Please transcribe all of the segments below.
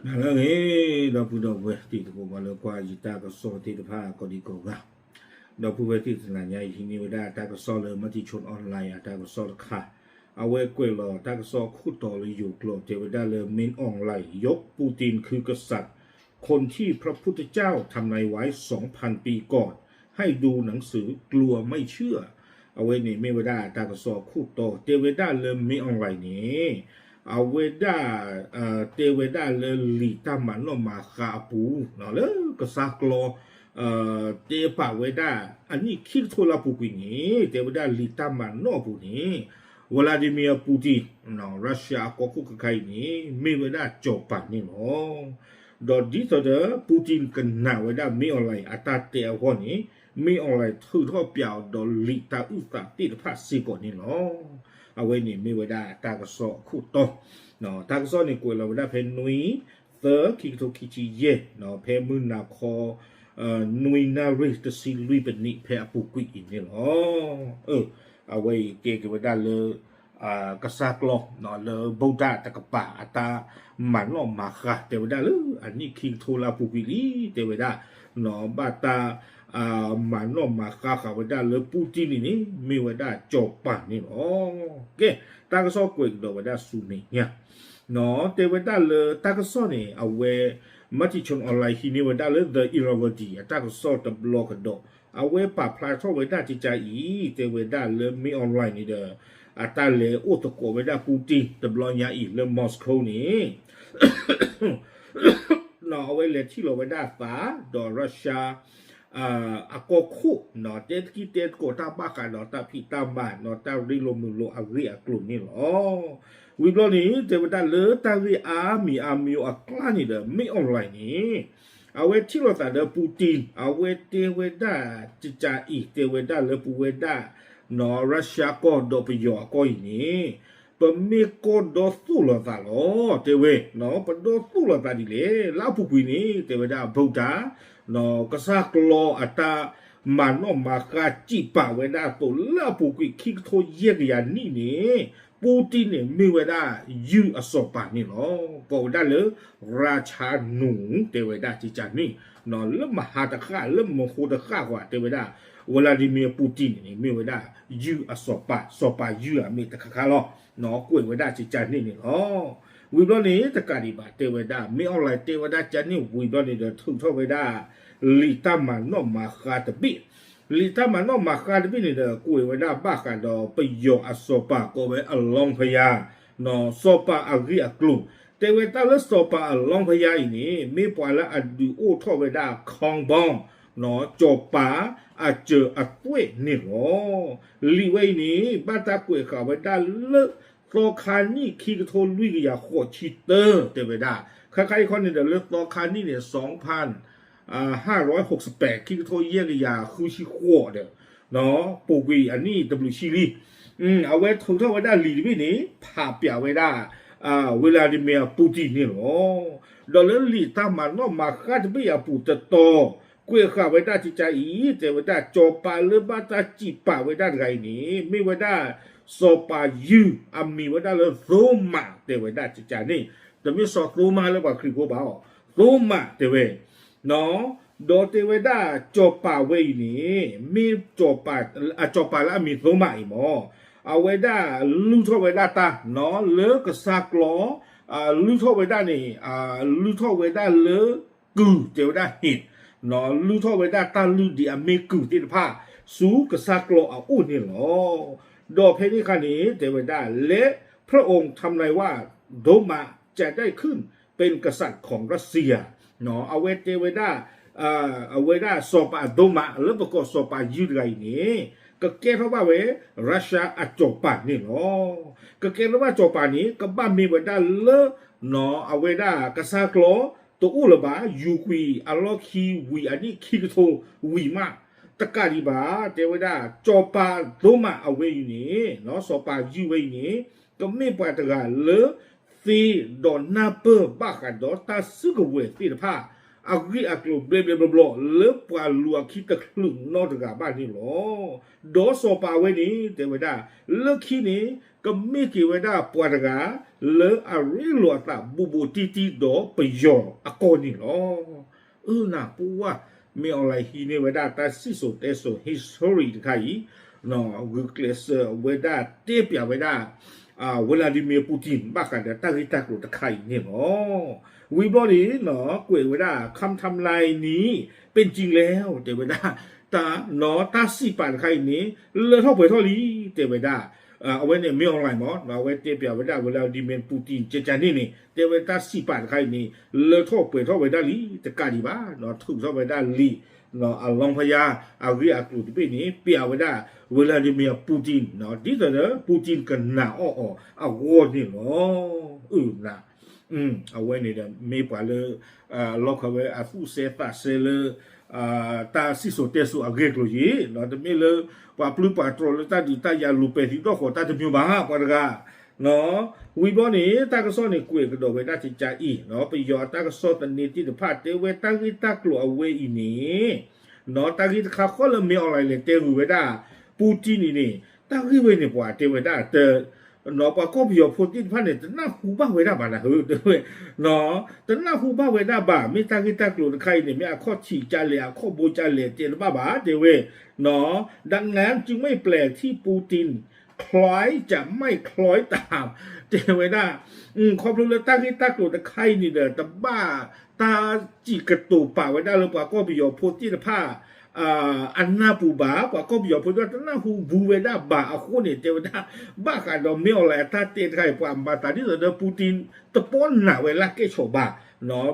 နၤလၢအဂ့ၤ ဒီပုၢ်ဒီဝဲၢ်တံၤသကိး ပှၤလၢကွၢ်ယတၢ်ကစီၣ်သ့ၣ်တဖၣ်ကိးဒံကိးဂၤ, ဒီပုၢ်ဝဲၢ်သ့ၣ်တနၤညါအံၤ ဟံးန့ၢ်ဝဲဒၣ်တၢ်ကစီၣ်လၢ Matichon Online အတၢ်ကစီၣ်တခါ, အဝဲကွဲးလီၤတၢ်ကစီၣ်ခိၣ်တီလၢယိၤကျိာ် တဲဝဲဒၣ်လၢ မင်းအောင်လှိုင် ယုပ်ပုတင် คือกษัตริย์ คนที่พระพุทธเจ้าทำนายไว้สองพันปีก่อน ให้ดูหนังสือ กลัวไม่เชื่อ အဝဲန့ၣ်မ့ၢ်ဝဲဒၣ်တၢ်ကစီၣ်ခိၣ်တီ တဲဝဲဒၣ်လၢ မင်းအောင်လှိုင် န့ၣ် အဝဲဒၣ် တဲဝဲဒၣ်လၢလံာ်တၢ်မၤနီၣ်မၤဃါအပူၤ လၢကစၢ်ကျီ တဲပာ်ဝဲဒၣ် အနံၣ်ခံကထိလၢအပူၤကွံာ်န့ၣ် တဲဝဲဒၣ်လံာ်တၢ်မၤနီၣ်အပူၤန့ၣ် Vladimir Putin, Russia အကီၢ်ခိၣ်ခဲခါအံၤန့ၣ် မ့ၢ်ဝဲဒၣ်စီၤပၤန့ၣ်လီၤ. ဒီးဒ်သိးဒီး Putin ကနာ်ဝဲဒၣ် မင်းအောင်လှိုင် အတၢ်တဲအဂီၢ်န့ၣ် မင်းအောင်လှိုင် ထုးထီၣ်ပျးအီၤဒီးလံာ်တၢ်အုၣ်သးသ့ၣ်တဖၣ်စ့ၢ်ကီးန့ၣ်လီၤ. အဝဲန့ၣ်မ့ၢ်ဝဲဒၣ်တၢ်ကစီၣ်အခိၣ်တီ, တၢ်ကစီၣ်န့ၣ်ကွဲးလီၤဝဲဒၣ်ဖဲနွံ သၢ ခံကထိခံဆံယဲၢ် ဖဲမုၢ်နၤခီ နွံနၣ်ရံၣ်တဆံလွံၢ်ပနံး ဖဲအပူၤကွံာ်အံၤန့ၣ်လီၤ. အဝဲအံၤကဲက့ၤဝဲဒၣ်လၢ ကစၢ်ကျီ လၢ ဗုဒ္ဓ တကပၤ အတၢ်မၤနီၣ်မၤဃါ တဲဝဲဒၣ်လၢအနံၣ်ခံကထိလၢအပူၤကွံာ်လံ တဲဝဲဒၣ် ဘၣ်တၢ် မၤနီၣ်မၤဃါဃာ်ဝဲဒၣ်လၢ Putin န့ၣ်န့ၣ် မ့ၢ်ဝဲဒၣ်စီၤပၤန့ၣ်လီၤ. ကဲ တၢ်ကစီၣ်ကွဲးကဒီးဝဲဒၣ်ဆူမဲာ်ညါ တဲဝဲဒၣ်လၢတၢ်ကစီၣ်န့ၣ် အဝဲ Matichon Online ဟံးန့ၢ်ဝဲဒၣ်လၢ The Irrawaddy အတၢ်ကစီၣ်တဘျီကဒီး အဝဲပာ်ဖျါထီၣ်ဝဲဒၣ်ကကါအံၤ တဲဝဲဒၣ်လၢ မင်းအောင်လှိုင် န့ၣ်ဒီး အတၢ်လဲၤအိၣ်သကိးဝဲဒၣ် Putin တဘျီညါအံၤလၢ Moscow န့ၣ် အဝဲလဲၤထံၣ်လီၤဝဲဒၣ်အသး ဒီး Russia အကီၢ်ခိၣ် တဲသကိးတဲသကိးတၢ်ဘၣ်ဃးဒီးတၢ်ဖံးတၢ်မၤ တၢ်ရ့လိာ်မုာ်လိာ်အဂ့ၢ်အကျိၤန့ၣ်လီၤ. ဝံၤဘျီန့ၣ် တဲဝဲဒၣ်လၢတၢ်ဂ့ၢ်အါမံၤအါမံၤအကျါန့ၣ်ဒီး မင်းအောင်လှိုင် န့ၣ် အဝဲထံၣ်လိာ်သးဒီး Putin အဝဲတဲဝဲဒၣ်ကကါအံၤ တဲဝဲဒၣ်လၢပဝဲဒၣ် Russia ကီၢ်ဒီးပယီၤအကီၢ်အံၤန့ၣ် ပမ့ၢ်ကီၢ်ဒီသူၣ်လိာ်သးလီၤ တဲဝဲ, ပဒီသူၣ်လိာ်သးဒ်လဲၣ် လၢအပူၤကွံာ်န့ၣ် တဲဝဲဒၣ် ဗုဒ္ဓ ကစၢ်ကျီအတၢ်မၤနီၣ်မၤဃါစံးပာ်ဝဲဒၣ်အသိး လၢအပူၤကွံာ်ခံကထိယဲၢ်ကယၤနံၣ်န့ၣ် Putin န့ၣ် မ့ၢ်ဝဲဒၣ်ယုၢ်အစီၤပၤန့ၣ်လီၤ. ကိးဝဲဒၣ်လၢ ရၢဆါနူ တဲဝဲဒၣ်ကကါန့ၣ် လၢမဟါတဃၣ် လၢမဟိတဃၣ်ဃီ တဲဝဲဒၣ် Vladimir Putin န့ၣ်န့ၣ် မ့ၢ်ဝဲဒၣ်ယုၢ်အစီၤပၤ စီၤပၤယုၢ်အမ့ၢ်တခါခါလီၤ. ကွဲးဝဲဒၣ်ကကါန့ၣ်န့ၣ်လီၤ. ဝံၤဘျီန့ၣ် တကးဒံးဘၣ် တဲဝဲဒၣ် မင်းအောင်လှိုင် တဲဝဲဒၣ်ကကါန့ၣ်ဝံၤဘျီန့ၣ်ဒီး ထုးထီၣ်ဝဲဒၣ် လံာ်တၢ်မၤနီၣ်မၤဃါတဘ့ၣ် လံာ်တၢ်မၤနီၣ်မၤဃါတဘ့ၣ်န့ၣ်ဒီး ကွဲးဝဲဒၣ်ဘၣ်ဃးဒီးပယီၤအစီၤပၤကိးဝဲ အလောင်းဘုရား စီၤပၤအဂ့ၢ်အကျိၤ တဲဝဲတၢ်လၢစီၤပၤ အလောင်းဘုရား အံၤန့ၣ် မ့ၢ်ပှၤလၢအဒုးအိၣ်ထီၣ်ဝဲဒၣ် ခေါင်းပေါင်း စီၤပၤအစၢၤအသွဲၣ်န့ၣ်လီၤ. လံာ်ဝဲအံၤန့ၣ် ဘၣ်တၢ်ကွဲးဃာ်ဝဲဒၣ်လၢ သီခါနံၣ်ခံကထိလွံၢ်ကယၤဃိးဆံတၢ တဲဝဲဒၣ် ခါခါအံၤခီန့ၣ်ဒီး လၢသီခါနံၣ်န့ၣ် စီၤဖၣ် ဟၣ်ရီးဟိးစပဲး ခံကထိယဲၢ်ကယၤဃုဆံဃိးဒီး ပူၤကွံာ်အနံၣ်တဘျုးဆံလံ အဝဲထုးထီၣ်ဝဲဒၣ်လံာ်တဘ့ၣ်န့ၣ် ဖးပျးဝဲဒၣ် Vladimir Putin န့ၣ်လီၤ. ဒီးလၢလံာ်တၢ်မၤနီၣ်မၤဃါတဘ့ၣ်အပူၤတတီၤ ကွဲးဃာ်ဝဲဒၣ်ကကါအံၤ တဲဝဲဒၣ် စီၤပၤလၢဘၣ်တၢ်စံးပာ်ဝဲဒၣ်တဂၤအံၤန့ၣ် မ့ၢ်ဝဲဒၣ် စီၤပၤယုၢ် အမံၤဝဲဒၣ်လၢ သိမး တဲဝဲဒၣ်ကကါန့ၣ် တမ့ၢ်စီၤသိမးလၢပှၤခရံာ်ဖိဘၣ်အီၤ သိမး တဲဝဲ ဒီးတဲဝဲဒၣ် စီၤပၤဝဲအံၤန့ၣ် မ့ၢ် စီၤပၤလၢအမံၤသိမးအံၤမ့ၢ် အဝဲဒၣ်လုၢ်ထီၣ်ဝဲဒၣ်တၢ် လၢကစၢ်ကျီ လုၢ်ထီၣ်ဝဲဒၣ်န့ၣ် လုၢ်ထီၣ်ဝဲဒၣ်လၢ ကုၢ် တဲဝဲဒၣ် ဟ့ၣ် လုၢ်ထီၣ်ဝဲဒၣ်တၢ်လုၢ်ဒံးအမ့ၢ်ကုၢ်သ့ၣ်တဖၣ် ဆူကစၢ်ကျီအအိၣ်န့ၣ်လီၤ. ဒီးဖဲန့ၣ်အခါန့ၣ် တဲဝဲဒၣ် และพระองค์ทำนายว่า သိမး จะได้ขึ้นเป็นกษัตริย์ของรัสเซีย အဝဲတဲဝဲဒၣ် အဝဲဒၣ်စီၤပၤသိမး လၢပကိးစီၤပၤယုၢ်တဂၤအံၤန့ၣ် ကကဲထီၣ်ဘၣ်ဝဲ ရၢၡါအစီၤပၤန့ၣ်လီၤ. ကကဲထီၣ်ဘၣ်စီၤပၤန့ၣ် ကဘၣ်မ့ၢ်ဝဲဒၣ်လၢ အဝဲဒၣ်ကစၢ်ကျီ တအိၣ်လၢၤဘၣ် ယူၤကွံာ်အလီၢ်ခံဝံၤအနံၣ်ခံကထိဝံၤမး တကးဒံးဘၣ် တဲဝဲဒၣ် စီၤပၤသိမးအဝဲအံၤန့ၣ် စီၤပၤယုၢ်ဝဲအံၤန့ၣ် ကမ့ၢ်ပှၤတဂၤလၢ သ့ဒီးနၢ်ပၢၢ်ဘၣ်ဃးဒီးတၢ်စုကဝဲၤသ့ၣ်တဖၣ် အဂ့ၢ်အကျိၤဘျဲၣ်ဘျဲၣ်ဘျီဘျီ လၢပှၤလူၤအခံတချုးနီတဂၤဘၣ်န့ၣ်လီၤ. ဒီးစီၤပၤဝဲန့ၣ် တဲဝဲဒၣ် လၢခံန့ၣ် ကမ့ၢ်က့ၤဝဲဒၣ်ပှၤတဂၤ လၢအရ့လိာ်အသးဘူးဘူးတံၢ်တံၢ်ဒီးပယီၤအကီၢ်န့ၣ်လီၤ. အၢ နၢ်ပၢၢ်ဝဲ မင်းအောင်လှိုင် ဟံးန့ၢ်ဝဲဒၣ်တၢ်စံၣ်စိၤတဲစိၤ history တခါအံၤ ဂုာ်ကျဲးစၢးဝဲဒၣ်တဲပျးဝဲဒၣ် Vladimir Putin ဘၣ်ဃးဒီးတၢ်ဂ့ၢ်တၢ်ကျိၤတခါအံၤန့ၣ်လီၤ. ဝံၤဘျီန့ၣ် ကွဲးဝဲဒၣ် คำทำนายนี้เป็นจริงแล้ว တဲဝဲဒၣ် တၢ်စံးပာ်တခါအံၤန့ၣ် လၢထီၣ်ပှဲၤထီၣ်လံ တဲဝဲဒၣ် အဝဲန့ၣ် မင်းအောင်လှိုင် မး အဝဲတဲပျးဝဲဒၣ် Vladimir Putin ကကန့ၣ်န့ၣ် တဲဝဲတၢ်စံးပာ်တခါအံၤန့ၣ် လၢထီၣ်ပှဲၤထီၣ်ဝဲဒၣ်လံ တကးဒံးဘၣ် ထုးထီၣ်ဝဲဒၣ်လံာ် အလောင်းဖယား အဂ့ၢ်အကျိၤတဘ့ၣ်န့ၣ် ပျးဝဲဒၣ် Vladimir Putin ဒ်သိးဒီး Putin ကနာ်အီၣ်အီၤအဂီၢ်န့ၣ်လီၤ. အၢ နၢ် အဝဲန့ၣ်ဒီး မ့ၢ်ပှၤလၢ လီၢ်ခၢၣ်ဝဲအသူၣ်စဲသးစဲလၢ တၢ်စံၣ်စိၤတဲစိၤအဂ့ၢ်အကျိၤအံၤ တမ့ၢ်လၢ ပှၤပျုၢ်ပှၤတြီၤလၢတၢ်ဒုးတၢ်ယၤလူၤပဲာ်သံဒီၣ်ဃီၤတၢ်တမံၤဘၣ် ပှၤတဂၤ ဝံၤဘျီန့ၣ် တၢ်ကစီၣ်န့ၣ် ကွဲးကဒီးဝဲဒၣ်ကကအံၤ ပယီၤအတၢ်ကစီၣ်သန့တ့ၢ်တဖၣ် တဲဝဲတၢ်ဂ့ၢ်တၢ်ကျိၤအဝဲအံၤန့ၣ် တၢ်ဂ့ၢ်တခါဃီလၢ မင်းအောင်လှိုင် လဲၤတဲဂုာ်ဝဲဒၣ် Putin န့ၣ်န့ၣ် တၢ်ဂ့ၢ်ဝဲန့ၣ် ပှၤတဲဝဲဒၣ် ပှၤကီၢ်ပယီၤဖိသ့ၣ်တဖၣ်န့ၣ် တနၢ်ဟူဘၣ်ဝဲဒၣ်ဘၣ်နၤဧၢ တဲဝဲ တနၢ်ဟူဘၣ်ဝဲဒၣ်ဘၣ် မ့ၢ်တၢ်ဂ့ၢ်တၢ်ကျိၤတခါအံၤန့ၣ် မ့ၢ်အခီၣ်ထံးကလဲၣ် အခီၣ်ဘိကလဲၣ် တဲတဘၣ်ဘၣ် တဲဝဲ ดังนั้นจึงไม่แปลกที่ Putin คล้ายจะไม่คล้อยตาม တဲဝဲဒၣ် ခီဖျိလၢတၢ်ဂ့ၢ်တၢ်ကျိၤတခါအံၤန့ၣ်ဒီး တဘၣ်တၢ်စံးကတိၤပာ်ဝဲဒၣ်လၢပှၤကီၢ်ပယီၤဖိသ့ၣ်တဖၣ် အနၢ်ပူၤဘၣ် ပှၤကီၢ်ပယီၤဖိသ့ၣ်တဖၣ် တနၢ်ဟူဘူးဝဲဒၣ်ဘၣ်အဃိန့ၣ် တဲဝဲဒၣ် ဘၣ်ဃးဒီး မင်းအောင်လှိုင် အတၢ်တဲတခါအံၤ ပှၤမၤသးဒ်သိးဒီး Putin တပီၢ်နးဝဲလၢကဲၣ်ဆိးဘၣ်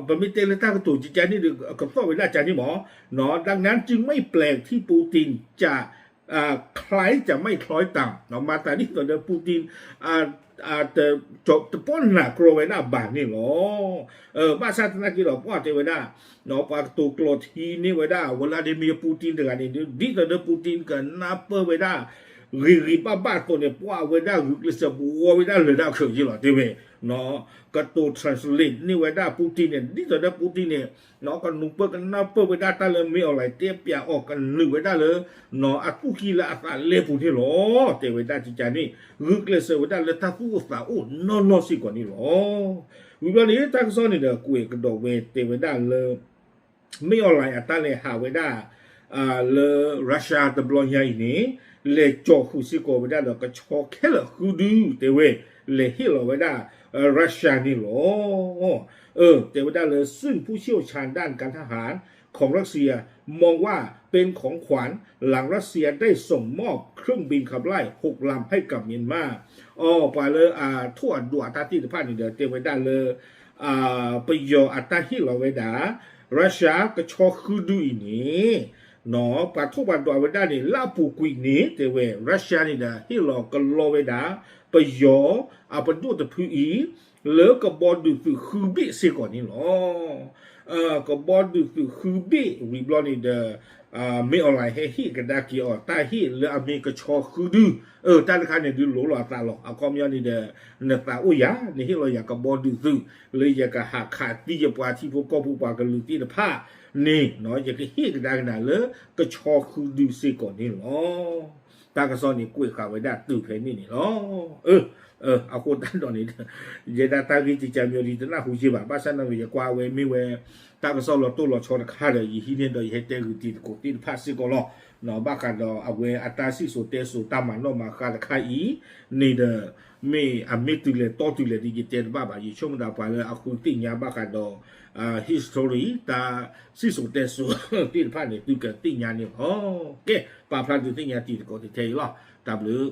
ပမ့ၢ်တဲလၢတၢ်ကတိၤ ကကန့ၣ်ဒီး ကသီၣ်ဝဲဒၣ်ကန့ၣ်မး ดังนั้นจึงไม่แปลกที่ Putin จะ คล้ายจะไม่คล้อยตาม မၤသးဒ်သိးဒီး Putin တပီၢ်နးကြီဝဲဒၣ်ဘၣ်န့ၣ်လီၤ. ဘၣ်ဆၣ်သနာ်က့ဒီး ပှၤတဲဝဲဒၣ် ပှၤကတိၤကျိးထံန့ၢ်ဝဲဒၣ် Vladimir Putin တဂၤန့ၣ် ဒ်သိးဒီး Putin ကနၢ်ပၢၢ်ဝဲဒၣ် ဂ့ၤဂ့ၤဘၣ်ဘၣ်အသိးန့ၣ် ပှၤဝဲဒၣ်ဂုာ်ကျဲးစၢးဘှီဝဲဒၣ်လၢာ်ဒၣ်ခၢးယ့လီၤ တဲဝဲ ကတိၤ translate န့ၢ်ဝဲဒၣ် Putin န့ၣ် ဒ်သိးဒီး Putin န့ၣ် ကနၢ်ပၢၢ်ကနၢ်ပၢၢ်ဝဲဒၣ်တၢ်လၢ မင်းအောင်လှိုင် တဲပျးအီၤ ကနုာ်ဝဲဒၣ်လၢ အသူၣ်ကံၢ်လၢအသးလဲပူၤန့ၣ်လီၤ. တဲဝဲဒၣ်ကကန့ၣ် ဂုာ်ကျဲးစၢးဝဲဒၣ်လၢတၢ်သူၣ်အိၣ်သးအိၣ်နီၢ်နီၢ်စ့ၢ်ကီးန့ၣ်လီၤ. ဝံၤဘျီန့ၣ် တၢ်ကစီၣ်န့ၣ်ဒီး ကွဲးကဒီးဝဲတဲဝဲဒၣ်လၢ မင်းအောင်လှိုင် အတၢ်လဲၤဟးဝဲဒၣ် လၢ Russia တဘျီညါအံၤန့ၣ် လဲၤကၠီၤဃုာ်စ့ၢ်ကီးဝဲဒၣ်ဒီး ကဆီခဲလၢာ်ဃုဒု တဲဝဲ လဲၤဟ့ၣ်လီၤဝဲဒၣ် Russia န့ၣ်လီၤ. တဲဝဲဒၣ်လၢ ซึ่งผู้เชี่ยวชาญด้านการทหารของรัสเซียมองว่าเป็นของขวัญ หลังรัสเซียได้ส่งมอบเครื่องบินขับไล่หกลำให้กับเมียนมา အပှၤလၢအထိၣ်အဒွးတၢ်သ့ၣ်တဖၣ်န့ၣ်ဒီး တဲဝဲဒၣ်လၢ ပယီၤအတၢ်ဟ့ၣ်လီၤဝဲဒၣ် Russia ကဆီဃုဒုအံၤန့ၣ် ပှၤထိၣ်ပှၤဒွးဝဲဒၣ်န့ၣ် လၢအပူၤကွံာ်န့ၣ် တဲဝဲ Russia န့ၣ်ဒီး ဟ့ၣ်လီၤကလီဝဲဒၣ် ပယီၤအပဒိၣ်တဖုအံၤ လၢကဘီဒုးသုးဃုဘ့ၣ်စ့ၢ်ကီးန့ၣ်လီၤ. ကဘီဒုးသုးဃုဘ့ၣ်ဝံၤဘျီန့ၣ်ဒီး မင်းအောင်လှိုင် ဟဲဟ့ၣ်ကဒါက့ၤအီၤ တၢ်ဟ့ၣ်လၢအမ့ၢ်ကဆီဃုဒု တၢ်တခါန့ၣ်ဒုးလိၤလီၤအသးလီၤ. အခီပညီန့ၣ်ဒီး နသးအိၣ်ယၤ နဟ့ၣ်လီၤယၤကဘီဒုးသုး လၢယကဟးခးသံယပှၤထံဖိကီၢ်ဖိပှၤကလုာ်သ့ၣ်တဖၣ်န့ၣ် ယကဟ့ၣ်ကဒါက့ၤနၤလၢကဆီဃုဒုစ့ၢ်ကီးန့ၣ်လီၤ. တၢ်ကစီၣ်န့ၣ်ကွဲးဃာ်ဝဲဒၣ်တုၤဖဲန့ၣ်န့ၣ်လီၤ. အဃိသတးဒီးန့ၣ် ယဲဒၣ်တၢ်ဂ့ၢ်ကကမံၤဒ်တနၢ်ဟူယ့ၢ်ဘၣ် ဘၣ်ဆၣ်သနာ်က့ ယကွၢ်ဝဲမ့ၢ်ဝဲ တၢ်ကစီၣ်လီၤတိၢ်လီၤဆီတခါဒီး ယဟံးန့ၢ်ဒီးယဟဲတဲဂုာ်တံၤသကိးသ့ၣ်တဖၣ်စ့ၢ်ကီးလီၤ. ဘၣ်ဃးဒီးအဝဲအတၢ်စံၣ်စိၤတဲစိၤတၢ်မၤနီၣ်မၤဃါတခါအံၤန့ၣ်ဒီး မ့ၢ်အမ့ၢ်တုၤလဲၣ်တီတုၤလဲၣ်ဒီး ယတဲတဘၣ်ဘၣ်. ယဆိကမိၣ်သးပှၤလၢအဃုသ့ၣ်ညါဘၣ်ဃးဒီး history တၢ်စံၣ်စိၤတဲစိၤသ့ၣ်တဖၣ်န့ၣ် သုကသ့ၣ်ညါန့ၣ်လီၤ. ကဲ ပာ်ဖျါဒုးသ့ၣ်ညါတံၤသကိးတထဲအံၤလီၤ. တၢ်ဘျုး